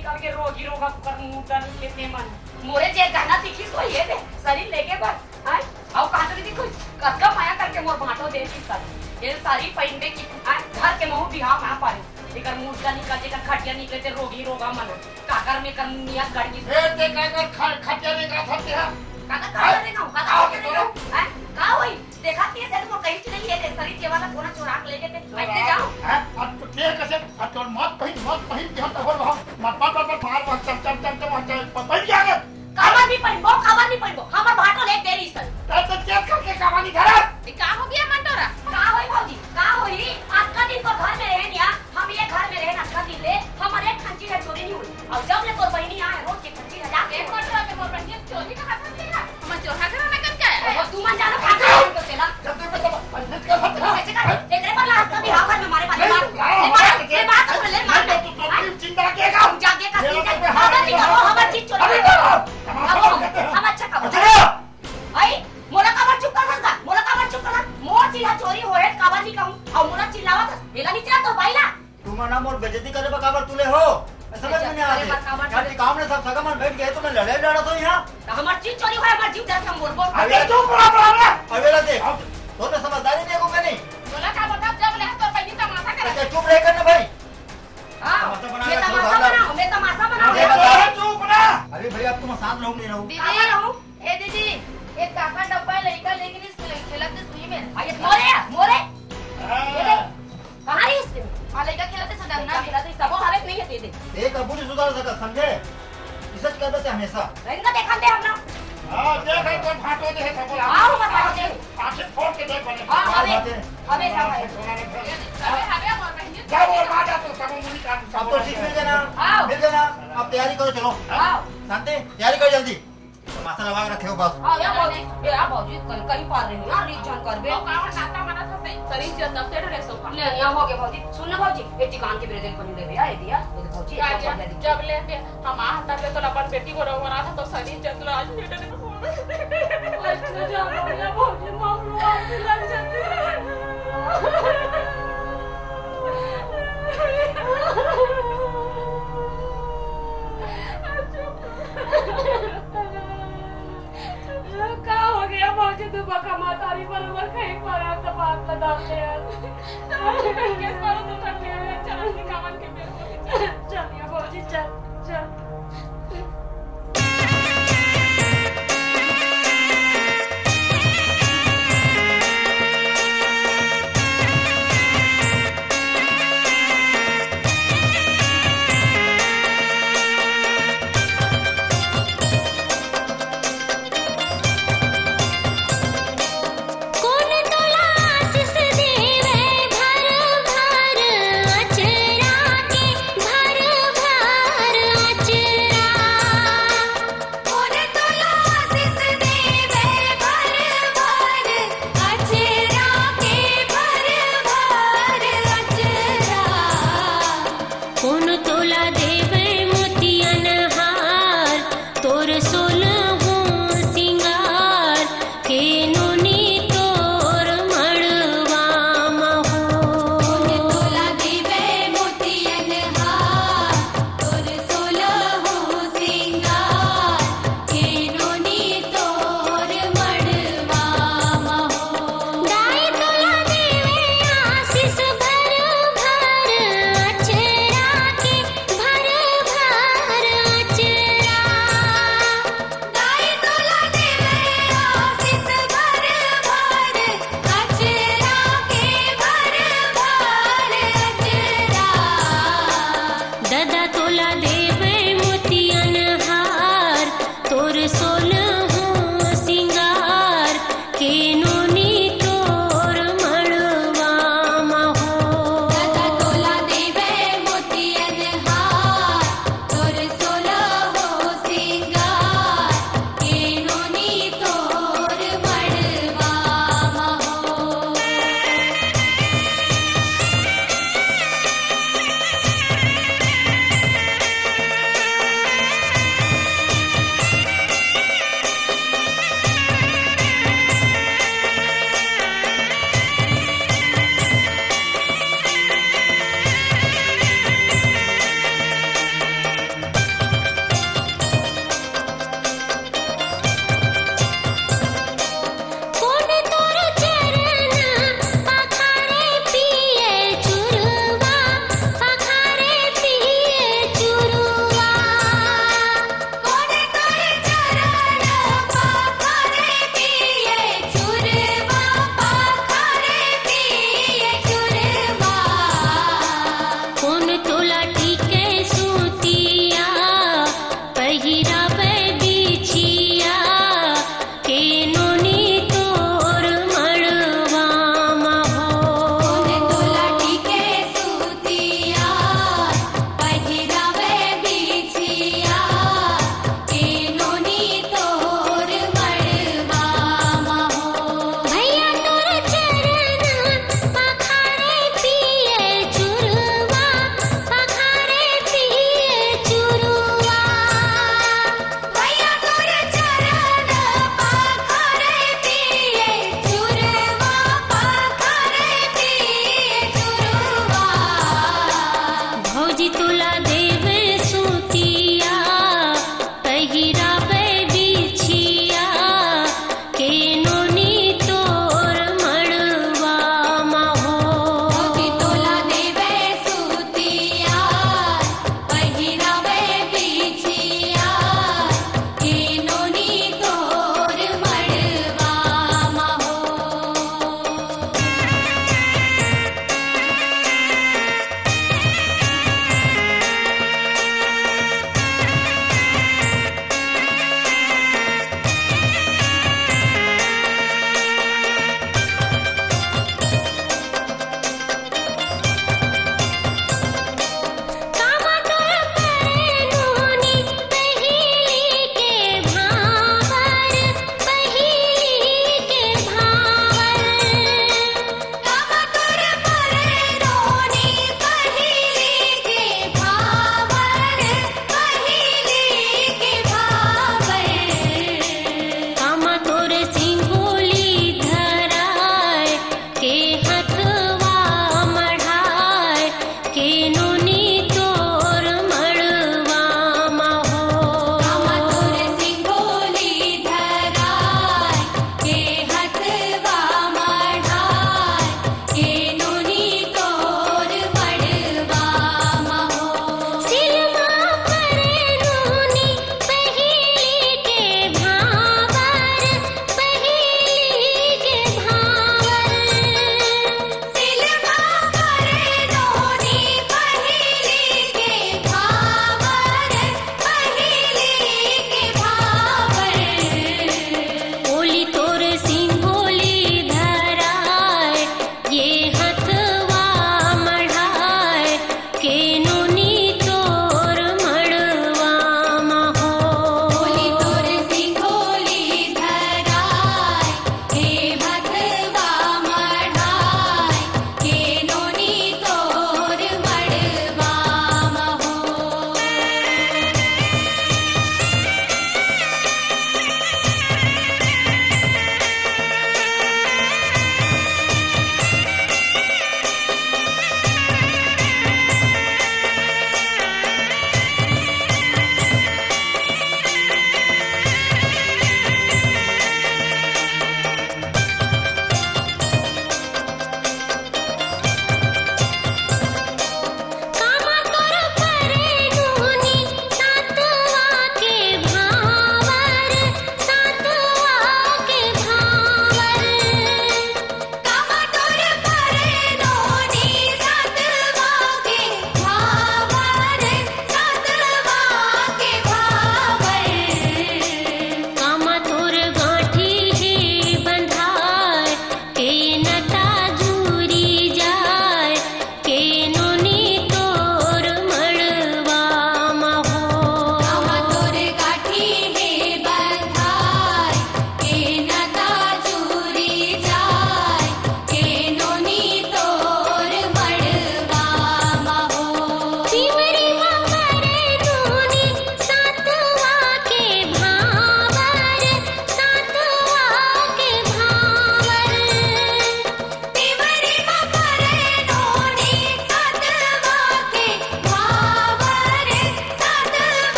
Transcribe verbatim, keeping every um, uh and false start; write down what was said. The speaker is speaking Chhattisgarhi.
निकल के रोगी रोगा कर मुद्दा निकले ते मन। मोरे जे गहना दिखिस होही ये दे, शरीर लेके बर, हैं? अउ कहाँ तक दिखो, कतका मया करके मोर भांटो दे दिस सब। ये सारी पहिनबे कि, हैं? घर के महू बिहाव ना पारे। एकर मुद्दा निकल, जेकर खटिया निकले ते रोगी रोगा मन। काकर में कर नियत गड़ गिस। ए, ते काकर ख-, खटिया में का खटिया? काकर खटिया में का? काकर खटिया में का? हैं? का होई? देखा कि ये मोर कहीं नहीं है, ते सरी जेवा ला कोना चोरा के लेगे ते। चोरा। ऐसे जाओ। हैं? अब तो के कसे, अब तो मत पहिन, मत पहिन के हम तो बोल रहा हूँ। मत, मत, मत, मत, मार, मत, चल, चल, चल, चल, मत, चल, प-, पहिन के आगे। काबर नहीं पहिनबो, काबर नहीं पहिनबो? हमर भांटो ले देरी सर। तो, तो चेक करके काबर नहीं धरा? ये का हो गया मंटोरा? का होई भौजी? का होई? अतका दिन तो घर में रहे निया, हम ये घर में रहे अतका दिन ले, हमर एक ठन चीज चोरी नहीं होई। अउ जब ले तोर बहिनी आए, रोज के खर्ची हजार एक मटरा में मोर बहिनी चोरी कहाँ से किया? हमर चोरहा घराना कन का है? ओहो, तू मन जानो का करो हमको तेला। जब तक मैं तो मस्जिद का भक्त हूँ। कैसे का? एकरे पर लाश का भी हाथ में मारे वाली बात। ले मार, ले मार, ले मार। नहीं तो तू तो चिंता किएगा। जाके का चिंता। खबर नहीं करो, हमर चीज चोरी अरे करो। करो। हम अच्छा करो। अच्छा। आई, मोला काबर चुप कर हस गा? मोला काबर चुप कर हस? मोर चीज चोरी होए, काबर नहीं कहूँ? अउ मोला चिल्लावत हस। एला नहीं चिल्ला तोर बाई ला। तुमन ना मोर बेइज्जती करे बर काबर तुले हो? समझ में नहीं आते। करे बर काबर यहाँ तुले? टिकाव ने सब सगा मन बैठ गए, तुमन लड़े लड़त हो यहाँ। तो हमर चीज चोरी होए, हमर जीव जात हम बोलबो। अबे चुप रहा, रहा, रहा। अबे ला देख, अब तोने समझदारी देखो के नहीं? बोला का बता, जब ले तोर बहिनी तमाशा करे। अच्छा, चुप रह कर ना भाई। हाँ, तमाशा बना मैं रहा, तमाशा चुप रहा। बनाऊँ, मैं तमाशा बनाऊँ। ये बता। चुप ना। अरे भाई, अब तुम शांत रहो, नहीं रहो। दीदी, काका रहूँ? ए दीदी, एक काका डब्बा लइका लेके नहीं खेलत नहीं सुई में। अरे मोरे, मोरे। हाँ। ये दे। कहाँ रही इसके? हाँ, लइका खेलत है, सदन ना। लइका खेलत है, सबो हालत नहीं है, दे दे। एक अबू नहीं सुधार सका, समझे? इसे कर देते हमेशा। रहेंगे देखा दे हम ना। हाँ, देख रहे तो भाटो दे है, सबो आओ, बताओ दे। आंखें फोड़ के देख बने। हाँ, हमें, हमेशा भाई। अरे, हमें हमारे बहन जी। जा वो मार जा तो सबो मुनि का। अब तो चीज मिल जाना। आओ। मिल जाना। अब तैयारी करो, चलो। आओ। शांति, तैयारी करो जल्दी। तमाशा लगा के रखे हो बस। हाँ, या भौजी, ए, या भौजी, कल कहीं पार रही, यार, रीत झन करबे। अउ कावर नाता मना था सही, सही चल, तब से डरे सो। ले, यहाँ हो गए भौजी। सुन ना भौजी, ए टिकान के मेरे दिन बनी ले भैया, ए दिया, ए भौजी, का एक दिया? बार ले दी। जब ले के हम आ, तब ले तो अपन बेटी को रहो, रहा था तो सही चल, तो आज बेटे ने अच्छा, जा भैया, भौजी, मामलो आपसे लड़ जाते हैं। का हो गया भौजी, तू बका मातारी बरोबर कहीं पर आ तो बात बता दे यार। केस मारो तो कर ले, चलो निकाल के